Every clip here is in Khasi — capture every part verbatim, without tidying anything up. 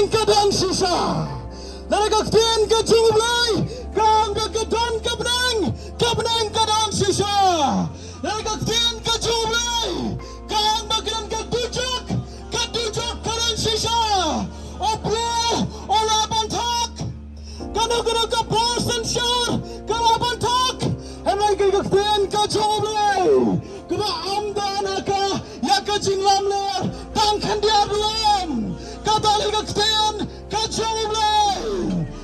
Ka don shisha. Lada ka ktien ka jong U Blei ka ong ba ka don ka bneng, ka bneng ka don shisha. Lada ka ktien ka jong U Blei ka ong ba ka don ka dujok, ka dujok ka don shisha. U Blei u lah ban thok. Kano kano ka bor synshar ka lah ban thok. Hynrei ka ktien ka jong U Blei kaba ym don ha ka ïa ka jinglamler tang khyndiat ruh em. Kata ka ktien ka jong U Blei.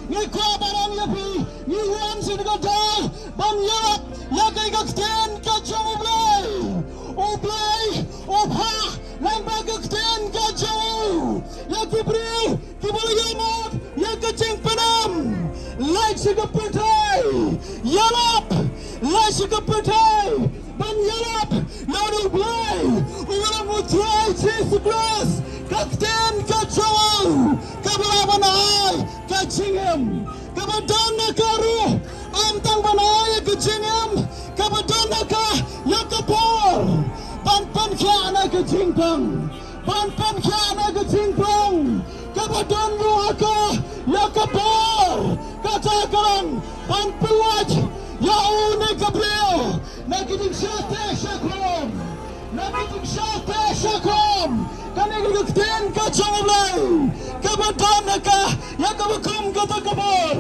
Ngi kwah ban ong ïa phi, ngi wan sha kane ka daw ban ïarap ïa ka ktien ka jong U Blei. U Blei u phah lyngba ka ktien ka jong u ïa ki briew kiba la ïamap ïa ka jingpynim. Leit sha ka pyrthei, ïalap. Leit sha ka pyrthei ban ïalap na U Blei, u ong U Trai Jisu Khrist, ka ktien ka jong u kaba lah ban ai ka jingim. Kaba don na ka ruh, ym tang ban ai ka jingim, kaba don na ka ïa ka bor ban pynkhiah na ka jingpang. Ban pynkhiah na ka jingpang kaba don ruh ha ka ïa ka bor, kata ka long ban pynlait ïa une ka briew na ka jingshah teh shah khum, na ka jingshah teh shah khum. Kane ka ktien ka jong U Blei kaba don ha ka ïa kaba kum kata ka bor.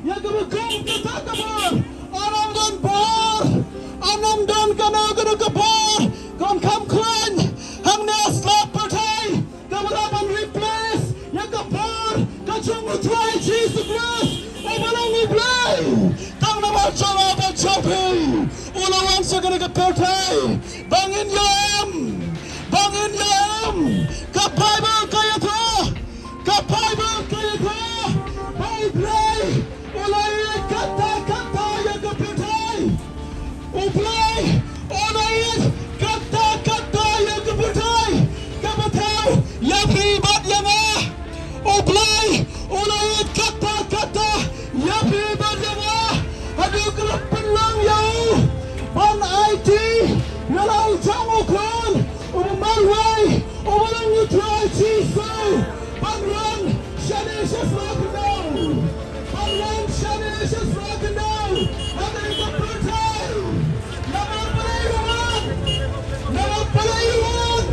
Ïa kaba kum kata ka bor, ym don bor, ym don kano kano ka bor kan kham khlaiñ hangne ha slap pyrthei kaba lah ban replace ïa ka bor ka jong U Trai Jisu Khrist, uba long U Blei. Tang namar jong nga bad jong phi u la wan sha kane ka pyrthei ba ngin ïoh em, ba ngin ïoh em. Ka Baibl ka ïathuh, ka Baibl ka ïathuh ba U Blei u la ïeit katta katta ïa ka pyrthei. U Blei u la ïeit katta katta ïa ka pyrthei, kaba thew ïa phi bad ïa nga. U Blei u la ïeit katta katta ïa phi bad ïa nga. Haduh ka la pynlong ïa u ban aiti ïa la u jong u khun uba marwei, uba long U Trai Jisu, ban wan shane sha sla khyndew, ban wan shane sha sla khyndew ha kane ka pyrthei. Namar balei u wan? Namar balei u wan?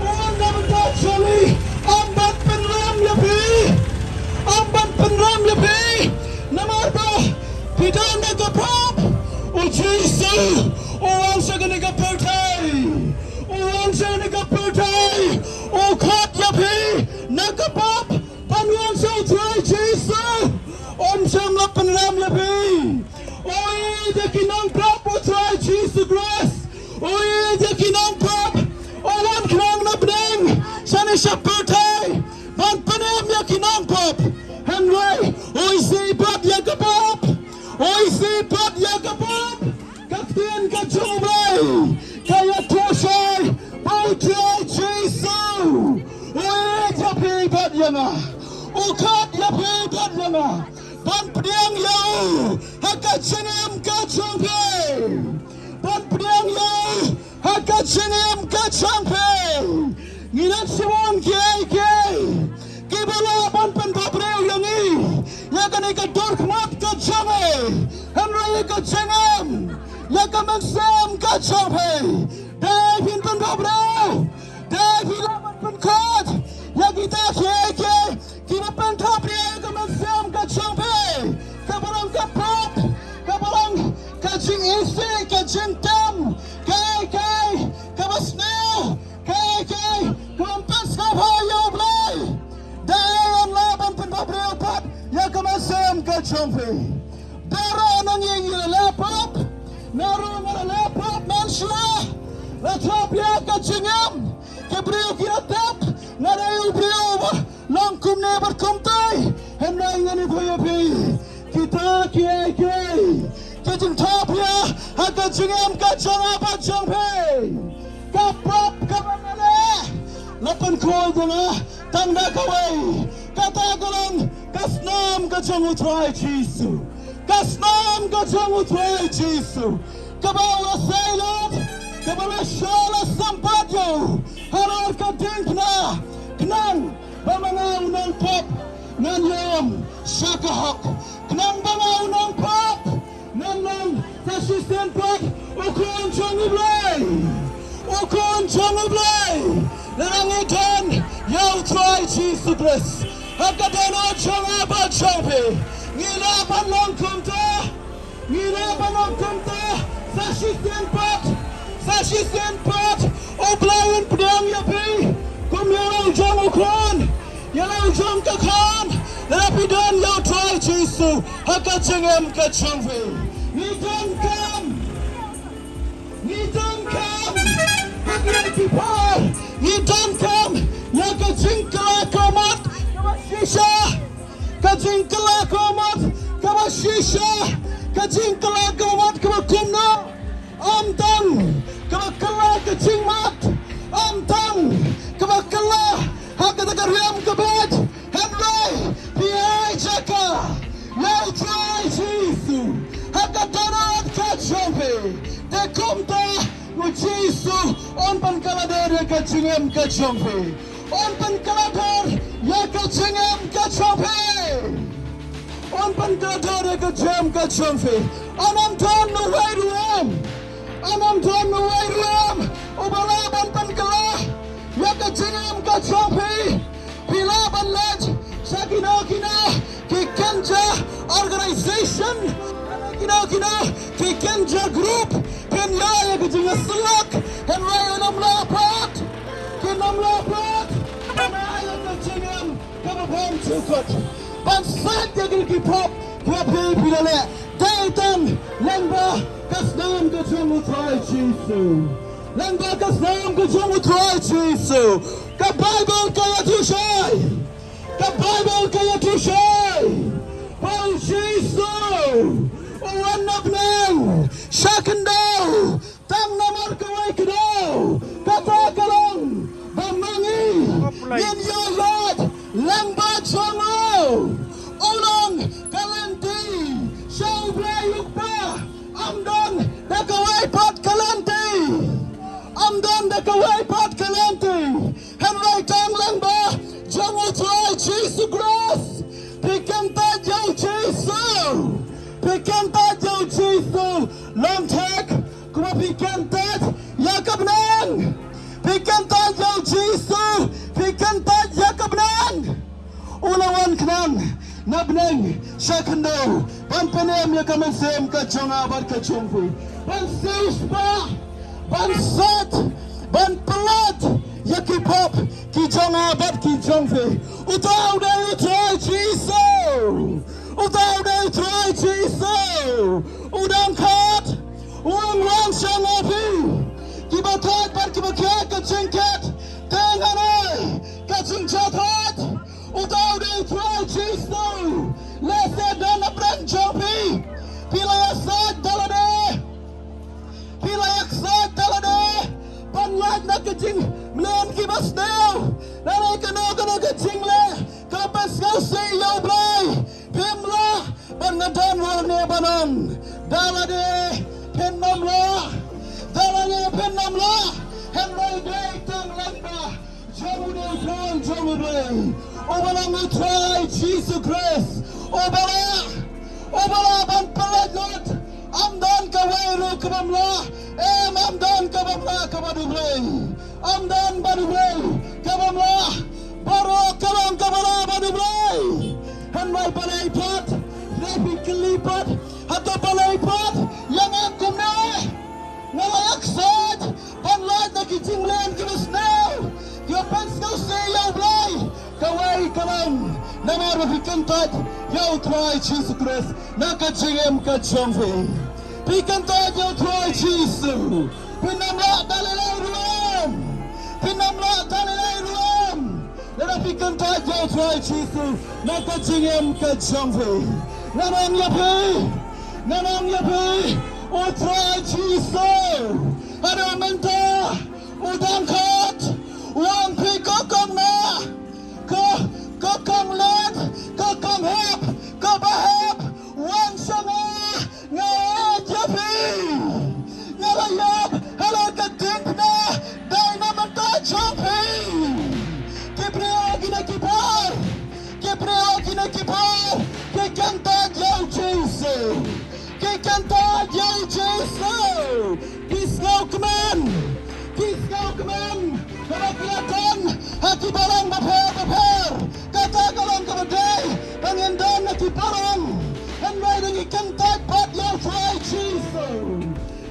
U wan na bynta jong ngi, ym ban pynrem ïa phi, ym ban pynrem ïa phi. Namar ba phi don na ka pop, U Jisu u wan sha kane ka pyrthei. U wan sha kane ka pyrthei, u khot ïa phi na ka pop ban wan sha U Trai Jisu. Um shym la pynrem ïa phi. U ïeit ïa ki nongpop, U Trai Jisu Khrist. U ïeit ïa ki nongpop. U wan khnang na bneng shane sha pyrthei ban pynim ïa ki nongpop. Hynrei u isih pat ïa ka pop. U isih pat ïa ka pop. Ka ktien ka jong U Blei ka ïathuh shai ba U Trai Jisu u ïeit ïa phi bad ïa nga. U khot ïa phi bad ïa nga ban pdiang ïa u ha ka jingim ka jong phi. Ban pdiang ïa u ha ka jingim ka jong phi. Ngi don shibun kiei kiei kiba lah ban pynbhabriew ïa ngi ïa kane ka dur khmat ka jong ngi. Hynrei ïa ka jingim, ïa ka mynsiem ka jong phi, dei phin pynbhabriew, dei phi lah ban pynkhuid ïa kita kiei kiei kiba pynbhabriew ïa ka mynsiem ka jong phi. Kaba long ka pop, kaba long ka jingisih, ka jingtem, kaei kaei kaba sniew, kaei kaei kaba ym pynsngewbha ïa U Blei. Dei ban lah ban pynbhabriew pat ïa ka mynsiem ka jong phi. Baroh na ngi ngi la leh pop. Nga ruh nga la leh pop mynshuwa. La thop ïa ka jingim. Ki briew ki la tip nga dei u briew ba long kumne bad kumtai. Hynrei ngan ïathuh ïa phi, kita kiei kiei ki jingthop ïa ha ka jingim ka jong nga bad jong phi. Ka pop kaba nga leh la pynkhuid ïa nga tang da kawei. Kata ka long ka snam ka jong U Trai Jisu. Ka snam ka jong U Trai Jisu, kaba u la sei lut, kaba la shah la sampat ïa u halor ka diengphna, khnang ba ma nga u nongpop ngan ïam sha ka hok. Khnang ba nga u nongpop ngan long sa shisien pat u khun jong U Blei. U khun jong U Blei. Lada ngi don ïa U Trai Jisu Khrist ha ka dohnud jong nga bad jong phi, ngi lah ban long kumta. Ngi lah ban long kumta sa shisien pat. Sa shisien pat U Blei un pdiang ïa phi kum ïa la u jong u khun, ïa la u jong ka khun. Lada phi don ïa U Trai Jisu ha ka jingim ka jong phi. Ngi donkam, ngi donkam ha ki por, ngi donkam ïa ka jingkylla ka ummat kaba shisha. Ka jingkylla ka ummat kaba shisha, ka jingkylla ka ummat kaba kumno. Ym tang kaba kylla ka jingmut, ym tang kaba kylla ha kata ka riam ka beit, hynrei phi ai jaka ïa U Trai Jisu ha ka dohnud ka jong phi. Te kumta U Jisu un pynkylla dur ïa ka jingim ka jong phi. Un pynkylla dur ïa ka jingim ka jong phi. Un pynkylla dur ïa ka jingim ka jong phi. Ym don uwei ruh em, ym don uwei ruh em uba lah ban pynkylla ïa ka jingim ka jong phi. Phi lah ban leit sha kino kino ki kynja organization, kino kino ki kynja group, phin ïoh ïa ka jingïasyllok, hynrei un ym lah pat. Kin ym lah pat ban ai ïa ka jingim kaba bymjukut ban sait ïa kine ki pop kiba phi, phi la leh. Dei tang lyngba ka snam ka jong U Trai Jisu. Lyngba ka snam ka jong U Trai Jisu. Ka Baibl ka ïathuhshai, ka Baibl ka ïathuhshai ba U Jisu u wan na bneng sha khyndew tang namar kawei ka daw, kata ka long ba ma ngi ngin ïoh lait lyngba jong u. U long ka lynti sha U Blei U Kpa. Ym don da kawei pat ka lynti. Ym don da kawei pat ka lynti. Hynrei tang lyngba jong U Trai Jisu Khrist. Phi kyntait ïa U Jisu. Phi kyntait ïa U Jisu. Long thik kumba phi kyntait ïa ka bneng. Phi kyntait ïa U Jisu. Phi kyntait ïa ka bneng. U la wan khnang na bneng sha khyndew ban pynim ïa ka mynsiem ka jong nga bad ka jong phi, ban siewspah, ban sait, ban pynlait ïa ki pop ki jong nga bad ki jong phi. Uta u dei U Trai Jisu. Uta u dei U Trai Jisu. U dang khot, u ong, wan sha nga phi kiba thait bad kiba khet ka jingkhet, te ngan ai ka jingjahthait. Uta u dei U Trai Jisu. Lehse don na pdeng jong phi, phi la ïa sait da lade, phi la ïa sait da lade ban lait na ka jingmlien kiba sniew, lane kano kano ka jingleh kaba pynsngewsih ïa U Blei. Phim lah. Bad nga don ruh ne ban ong, da lade phin ym lah, da lade phin ym lah. Hynrei dei tang lyngba jong u dei U Trai jong U Blei, uba long U Trai Jisu Khrist, uba lah, uba lah ban pynlait lut. Ym don kawei ruh ka bym lah. Em, ym don ka bym lah ka bad U Blei. Ym don bad U Blei ka bym lah. Baroh ka long kaba lah bad U Blei. Hynrei balei pat, hynrei phi kylli pat, hato balei pat ïa nga kumne? Nga la ïa sait ban lait na ki jingmlien kiba sniew, kiba pynsngewsih ïa U Blei. Kawei ka long namar ba phi kyntait ïa U Trai Jisu Khrist na ka jingim ka jong phi. Phi kyntait ïa U Trai Jisu. Phin ym lah da lei lei ruh em. Phin ym lah da lei lei ruh em. Lada phi kyntait ïa U Trai Jisu na ka jingim ka jong phi. Ngan ong ïa phi, ngan ong ïa phi, U Trai Jisu haduh mynta u dang khot, u ong, phi ko kong ma, ko, ko kong leit, ko kong hep, ko ba hep, wan sha nga. Nga ïeit ïa phi. Nga la ïap halor ka diengphna. Dei na bynta jong phi. Ki briew, kine ki ba Ki kyntait ïa u Jisu. Ki sngewkmen. Ki sngewkmen. Kaba ki la don ha ki balang bapher bapher. Kata ka long kaba dei ba ngin don ha ki balang. Hynrei dang ngi kyntait pat ïa u Trai Jisu.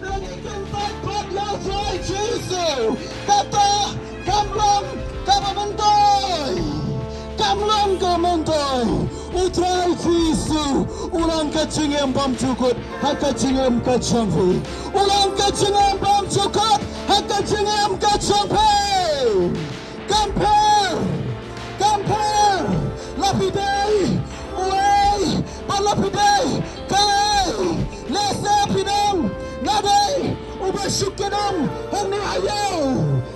Dang ngi kyntait pat ïa u Trai Jisu. Kata kam long kaba myntoi. Kam long kaba myntoi. U Trai Jisu u long ka jingim bymjukut ha ka jingim ka jong phi. U long ka jingim bymjukut ha ka jingim ka jong phi. Kam pher, kam pher. La phi dei uwei bad la phi dei kaei. Lehse phi dang nga dei uba shu kynnoh hangne ha ïew.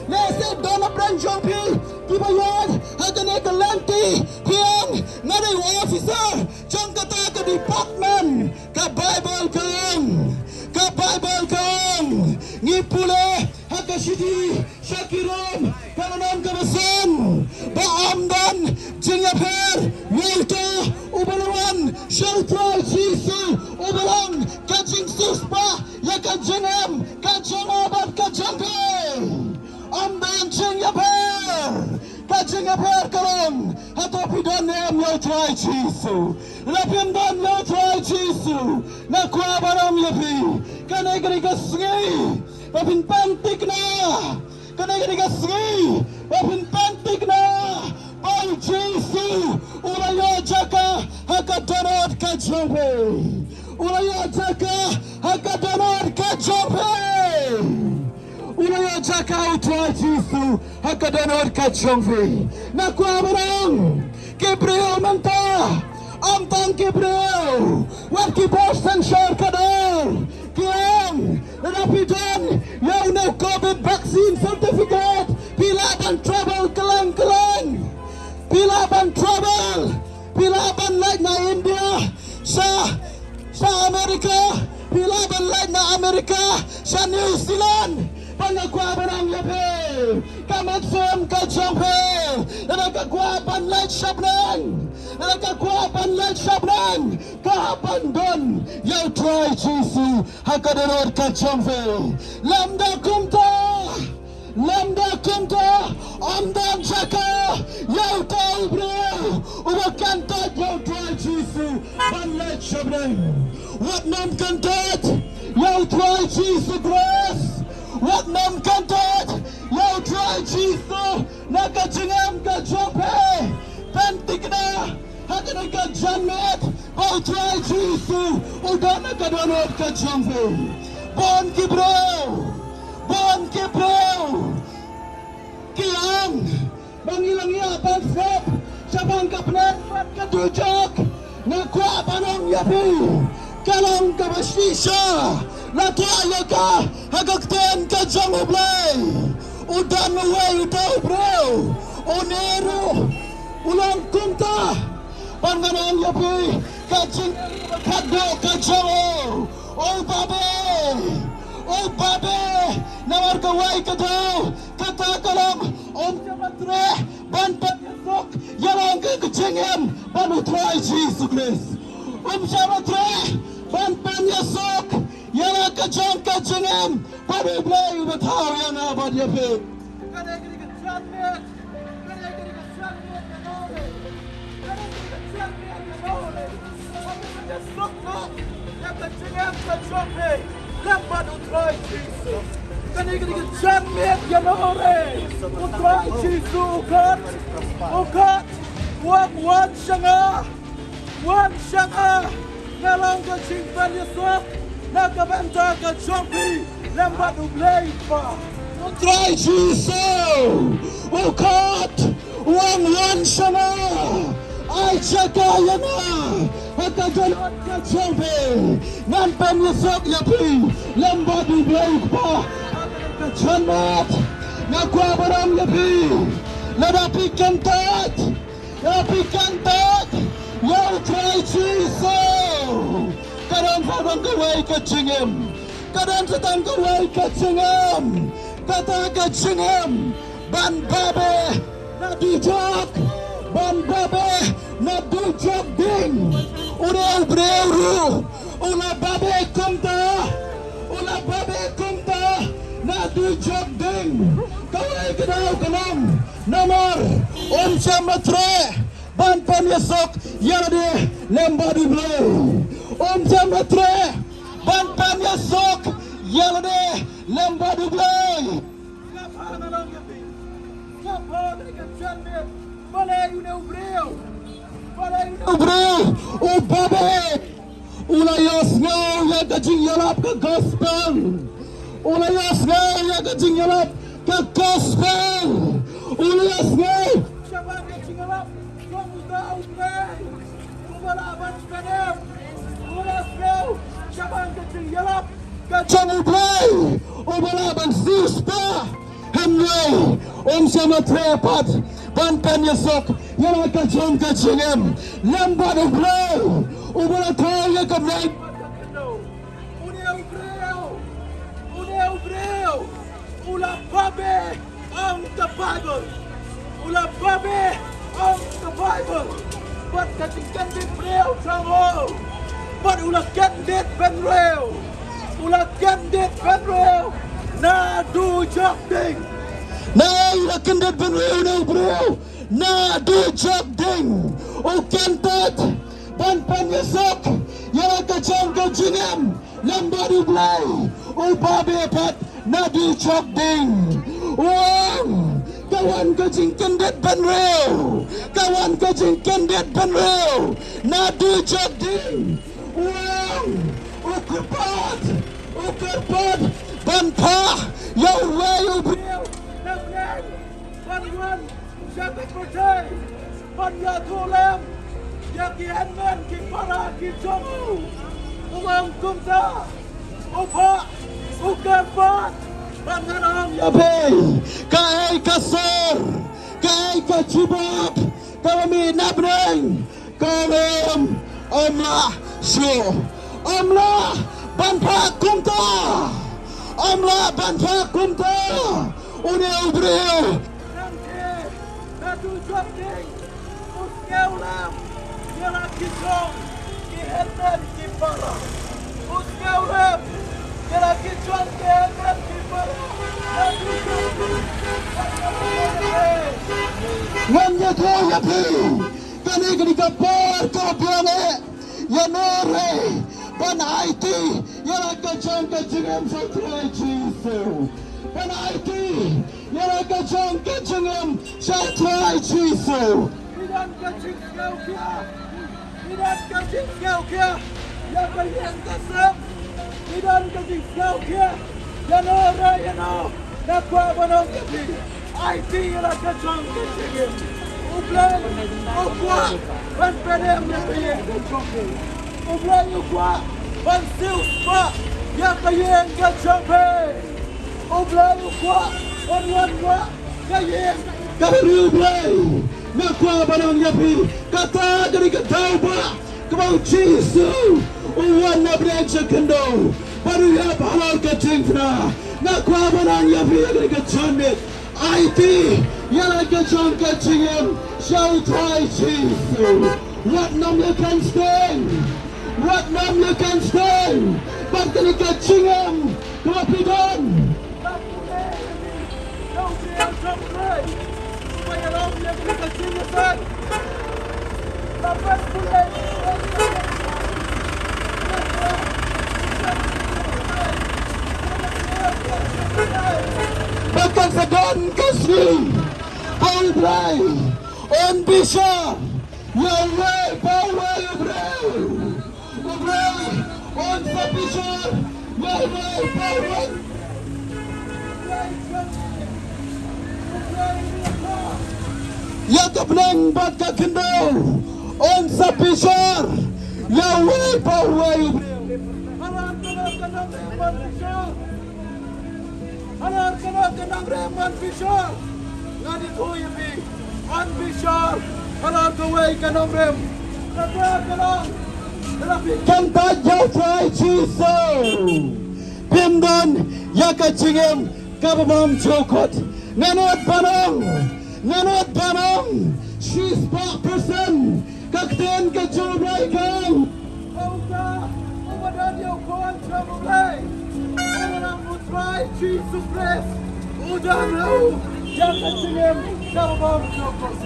Lehse don na pdeng jong phi kiba ïaid ha kane ka lynti, phi ong nga dei u officer jong kata ka department. Ka Baibl ka ong, ka Baibl ka ong, ngi pule ha ka shithi sha ki Rom ka lynnong kaba san, ba ym don jingïapher ïa uta uba la wan sha u Trai Jisu, uba long ka jingsiewspah ïa ka jingim ka jong nga bad ka jong phi. Ym don jingïapher. Ka jingïapher ka long, hato phi don ne em ïa u Trai Jisu? Lada phim don ïa u Trai Jisu, nga kwah ban ong ïa phi, kane ka dei ka sngi ba phin pynthikna. Kane ka dei ka sngi ba phin pynthikna ba u Jisu u la ïoh jaka ha ka dohnud ka jong phi. U la ïoh jaka ha ka dohnud ka jong phi. U la ïoh jaka u Trai Jisu ha ka dohnud ka jong phi. Nga kwah ban ong, ki briew mynta, ym tang ki briew, wat ki bor synshar khadar, ki ong, lada phi don ïa une u covid vaccine certificate, phi lah ban travel kylleng kylleng. Phi lah ban travel. Phi lah ban leit na India, sha, sha America. Phi lah ban leit na America, sha New Zealand. Bad nga kwah ban ong ïa phi, ka mynsiem ka jong phi, lada ka kwah ban leit sha bneng, lada ka kwah ban leit sha bneng, ka hap ban don ïa u Trai Jisu ha ka dohnud ka jong phi. Lymda kumta, lymda kumta, ym don jaka ïa uta u briew uba kyntait ïa u Trai Jisu ban leit sha bneng. Wat nym kyntait ïa u Trai Jisu Khrist. Wat nym kyntait ïa u Trai Jisu na ka jingim ka jong phi. Pynthikna ha kane ka janmiet ba u Trai Jisu u don ha ka dohnud ka jong phi. Bun ki briew, bun ki briew ki ong ba ngi la ngiah ban sngap shaphang ka bneng bad ka dujok. Nga kwah ban ong ïa phi, ka long kaba shisha. La thoh ïa ka ha ka ktien ka jong U Blei. U don uwei uta u briew, une ruh u long kumta. Bad ngan ong ïa phi, ka jingkhatduh ka jong u, u babe, u babe, namar kawei ka daw kata ka long, um shym la treh ban pynïasuk ïa la ka jingim bad u Trai Jisu Khrist. Um shym la treh ban pynïasuk ïa la ka jong ka jingim bad U Blei uba thaw ïa nga bad ïa phi. Kane ka dei ka janmiet, kane ka dei ka janmiet ka Noah. Kane ka dei ka janmiet ka Noah. Ba phin ïasuk noh ïa ka jingim ka jong phi lem bad u Trai Jisu. Kane ka dei ka janmiet ka Noah. U Trai Jisu u khot, u khot, wan, wan sha nga. Wan sha nga, nga long ka jingpynïasuk na ka bynta ka jong phi lem bad U Blei Kpa. U Trai Jisu u khot, u ong wan sha nga, ai jaka ïa nga ha ka dohnud ka jong phi. Ngan pynïasuk ïa phi lem bad U Blei Kpa. Ka janmiet, nga kwah ban ong ïa phi, lada phi kyntait, lada phi kyntait ïa u Trai Jisu, ka don sa tang kawei ka jingim. Ka don sa tang kawei ka jingim. Kata ka jingim ban babe na dujok, ban babe na dujok ding. Une u briew ruh U la babe kumta, u la babe kumta, naduh jok ding, kawei ka daw ka long, namar um shym la treh ban pynïasuk ïa lade lem bad U Blei. Um shym la treh ban pynïasuk ïa lade lem bad U Blei. Nga phah nga long ïa phi. Nga phah nga long ïa phi. Balei une u briew? Balei une u briew? U babe. U la ïohsngew ïa ka jingïalap ka gospel. U la ïohsngew ïa ka jingïalap ka gospel. U la ïohsngew. Shaphang ka jingïalap jong uta u Blei uba lah ban pyndem. U la ïohsngew shaphang ka jingïalap ka jong U Blei uba lah ban siewspah. Hynrei um shym la treh pat ban pynïasuk ïa la ka jong ka jingim lem bad U Blei uba la thaw ïa ka bneng. Une u briew, une u briew u la babe ong ka Baibl. U la babe ong ka Baibl. Bad ka jingkyndit briew jong u. Bad u la kyndit bynriew. U la kyndit bynriew naduh jok ding. Na u la kyndit bynriew une u briew naduh jok ding. U kyntait ban pynïasuk ïa la ka jong ka jingim lem bad U Blei. U babe pat naduh jok ding. U ong, ka wan ka jingkyndit bynriew, ka wan ka jingkyndit bynriew naduh jok ding. U ong, u kyrpad, u kyrpad ban phah ïa uwei u briew na bneng ban wan sha ka pyrthei ban ïathuh lem ïa ki hynmen ki para ki jong u. U ong kumta, u phah, u kyrpad. Bad ngan ong ïa phi, kaei ka sur, kaei ka jubab kaba mih na bneng, ka rim, ym lah shuh. Ym lah ban phah kumta. Ym lah ban phah kumta. Une u briew. Nangta, naduh jok ding, u sngew lem ïa la ki jong ki hynmen ki para. U sngew lem ïa la ki jong ki hynmen ki para. Naduh jok ding. Ngan ïathuh ïa phi. Kane ka dei ka por kaba biang eh. Ïa ngi ruh ban aiti ïa la ka jong ka jingim sha U Trai Jisu. Ban aiti ïa la ka jong ka jingim sha U Trai Jisu. Ngi don ka jingsngewkhia. Ngi don ka jingsngewkhia ïa ka ïing ka sem. Ngi don ka jingsngewkhia. Ïano re ïano, nga kwah ban ong ïa phi, aiti ïa la ka jong ka jingim. U Blei u kwah ban pyndem ïa ka ïing ka jong phi. U Blei u kwah ban siewspah ïa ka ïing ka jong phi. U Blei u kwah ban wanrah ka ïing ka ri U Blei. Nga kwah ban ong ïa phi, kata ka dei ka daw ba kaba U Jisu u wan na bneng sha khyndew bad u ïap halor ka jingthra. Nga kwah ban ong ïa phi ha kane ka janmiet, aiti ïa la ka jong ka jingim sha U Trai Jisu. Wat nym ïa kynsteng, wat nym ïa kynsteng bad kane ka jingim kaba phi don. Ba kan sa don ka sngi ba U Blei un bishar ïa uwei pa uwei u briew. U Blei un sa bishar ïa uwei pa uwei. Ïa ka bneng bad ka khyndew un sa bishar ïa uwei pa uwei u briew. Halor kano kano ka nongrep ban bishar. Halor kano ka nongrep ban bishar. Nga dei u ïa phi. Ban bishar halor kawei ka nongrep. Kata ka long, kata phi kyntait ïa U Trai Jisu. Phim don ïa ka jingim kaba bym ju kut. Ngan ot ban ong, ngan ot ban ong, shispah percent ka ktien ka jong U Blei ka ong, uta uba Hey, u Trai Jisu Khrist u don ha u ïa ka jingim kaba bymjukut.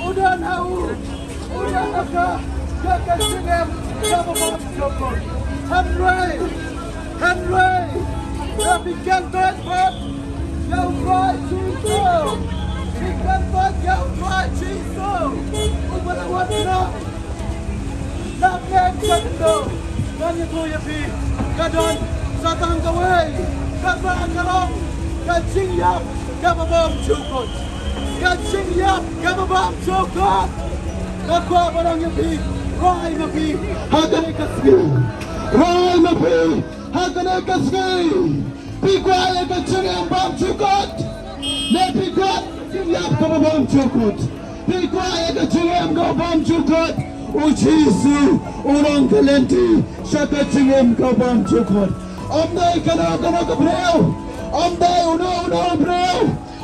U don ha u, u don ha ka ïa ka jingim kaba bymjukut. Hynrei, hynrei lada phi kyntait bad ïa u Trai Jisu, phi kyntait ïa u Trai Jisu, u ba la wan na Na pdeng ka khyndew, ngan ïathuh ïa phi, ka don sa tang kawei, kaba ka long ka jingïap kaba bymjukut. Ka jingïap kaba bymjukut. Nga kwah ban ong ïa phi, rai ma phi ha kane ka sngi. Rai ma phi ha kane ka sngi. Phi kwah ïa ka jingim bymjukut ne phi kwah ka jingïap kaba bymjukut? Phi kwah ïa ka jingim kaba bymjukut? U Jisu u long ka lynti sha ka jingim kaba bymjukut. Ym dei kano kano ka briew, ym dei uno uno u briew,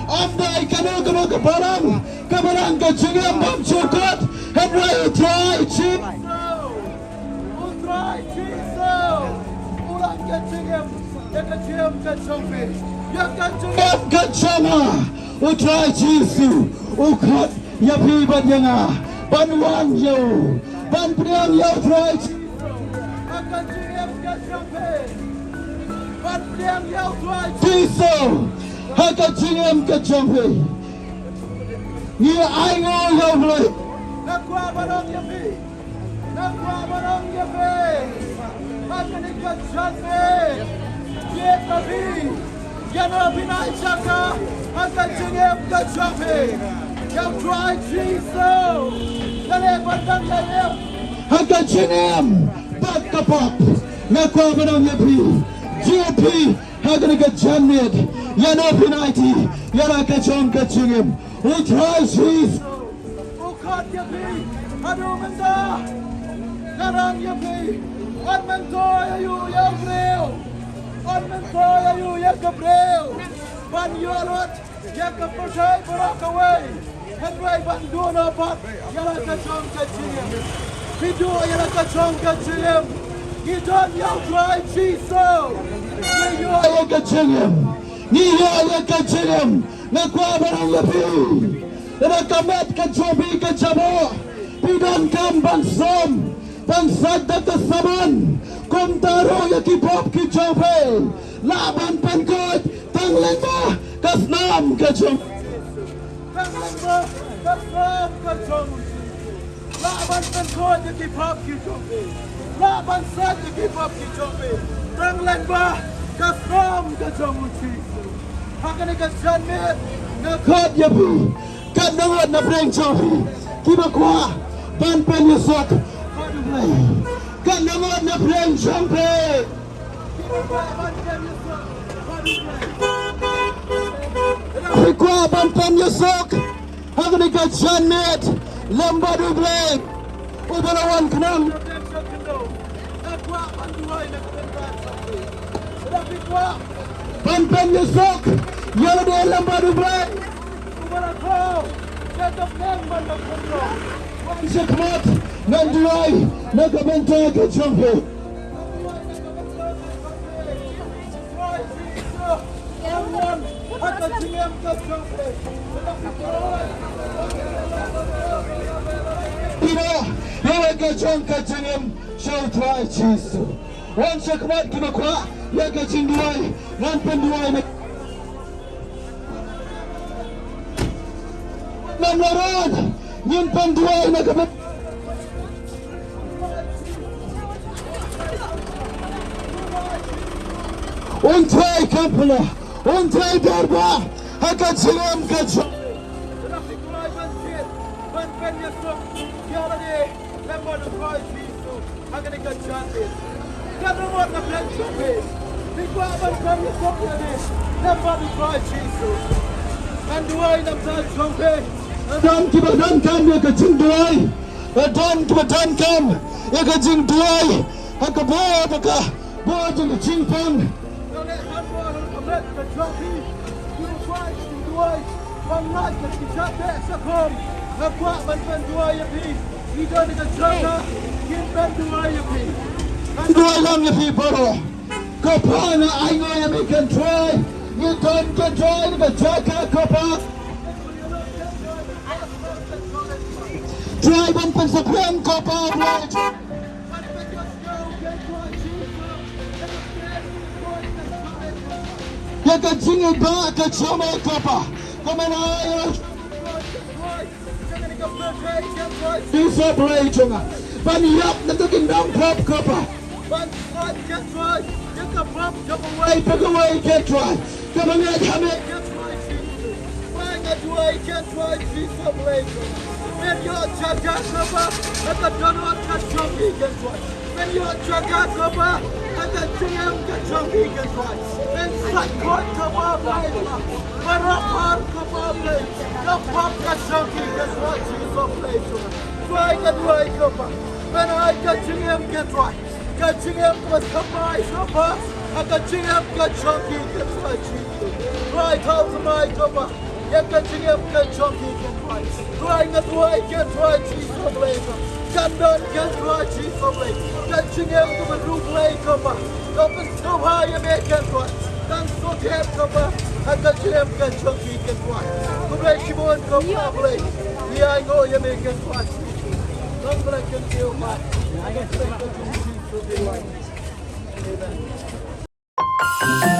ym dei kano kano ka balang kaba long ka jingim bymjukut. Hynrei u Trai Jisu, u Trai Jisu u long ka jingim, ïa ka jingim ka jong phi, ïa ka jingim ka jong nga. U Trai Jisu u khot ïa phi bad ïa nga ban wan ïa u, ban pdiang ïa u Trai Jisu ha ka jingim ka jong phi, ban pdiang ïa u Trai Jisu ha ka jingim ka jong phi. Ngi ainguh ïa u Blei. Nga kwah ban ong ïa phi, nga kwah ban ong ïa phi, ha kane ka janmiet, jied ma phi, ïa na phi na i jaka ha ka jingim ka jong phi. Ïa u Trai Jisu, ïa leh ban dang ïa im ha ka jingim bad ka pop. Nga kwah ban ong ïa phi, jied phi ha kane ka janmiet, ïa na phi na i ti ïa la ka jong ka jingim. U Trai Jisu u khot ïa phi. Haduh mynta nga ong ïa phi, wat myntoi ïa u ïa u briew, wat myntoi ïa u ïa ka briew ban ïoh lut ïa ka pyrthei baroh kawei. Hynrei ban duh noh pat ïa la ka jong ka jingim. Phi duh ïa la ka jong ka jingim. Ngi don ïa u Trai Jisu, ngi ïoh ïa ka jingim. Ngi ïoh ïa ka jingim. Nga kwah ban ong ïa phi, lada ka met ka jong phi ka jaboh, phi donkam ban sum, ban sait da ka sabon. Kumta ruh ïa ki pop ki jong phi, lah ban pynkhuid tang lyngba ka snam ka jong, tang lyngba ka snam ka jong. Lah ban pynkhuid ïa ki pop ki jong phi, lah ban sait ïa ki pop ki jong phi tang lyngba ka snam ka jong u Jisu. Ha kane ka janmiet nga khot ïa phi, katno ngut na pdeng jong phi kiba kwah ban pynïasuk bad u Blei? Katno ngut na pdeng jong phi kiba kwah ban pynïasuk bad u Blei? Phi kwah ban pynïasuk ha kane ka janmiet lem bad u Blei uba la wan khnang? Ban pynïasuk ïa lade lem bad u Blei uba la khlaw. Wan shakhmat, ngan duwai na ka bynta ka jong phi. Phi ïoh ïa ka jong ka jingim sha u Trai Jisu. Wan shakhmat kiba kwah ïa ka jingduwai, ngan pynduwai na. Ngin pynduwai na ka bynta un Trai Khamphla, un Trai Dorbar ha ka jingim ka jong. Katno ngut na pdeng jong phi phi kwah ban pynïasuk ïa lade lem bad u Trai Jisu? Ngan duwai na ka bynta jong phi. Don kiba donkam ïa ka jingduwai, don kiba donkam ïa ka jingduwai ha ka bor ba ka bor jong ka jingpang. Nga kwah ban pynduwai ïa phi. Ngi don ha ka jaka ngin pynduwai ïa phi. Ngan duwai lang ïa phi baroh. Ko Pa, nga ainguh ïa me Kynrad Trai. Ngi don Kynrad Trai na ka jaka, ko Pa. Trai, ban pynsaphriang, ko Pa Blei. Ïa ka jingïabah ka jong me, ko Pa. Ko Pa, nga ainguh. Jisu Blei jong nga. Ban ïap na ka kyndong pop, ko Pa. Ban sait, Kynrad Trai, ïa ka pop jong uwei pa uwei, Kynrad Trai. Kaba ngi ïa me, Kynrad Trai Jisu. Ba nga duwai, Kynrad Trai Jisu Blei jong nga. Men ïoh jaka, ko Pa, ha ka dohnud ka jong ngi, Kynrad Trai. Men ïoh jaka, ko Pa, ha ka jingim ka jong ngi, Kynrad Trai. Men sait kot, ko Pa Blei jong nga. Barabor, ko Pa Blei. Ka pop ka jong ngi, Kynrad Trai Jisu Blei jong nga. Trai, nga duwai, ko Pa, men ai ka jingim, Kynrad Trai. Ka jingim kaba thymmai, ko Pa, ha ka jingim ka jong ngi, Kynrad Trai Jisu. Trai, thaw thymmai, ko Pa, ïa ka jingim ka jong ngi, Kynrad Trai. Trai, nga duwai, Kynrad Trai Jisu Blei jong nga. Kan don, Kynrad Trai Jisu Blei, ka jingim kaba riewblei, ko Pa. Ka pynsngewbha ïa me, Kynrad Trai. Kan sngewthuh, ko Pa, ha ka jingim ka jong ngi, Kynrad Trai. Khublei shibun, ko Pa Blei. Ngi ainguh ïa me, Kynrad Trai. Long Blei, Kynrad Trai, ko Pa. Amen.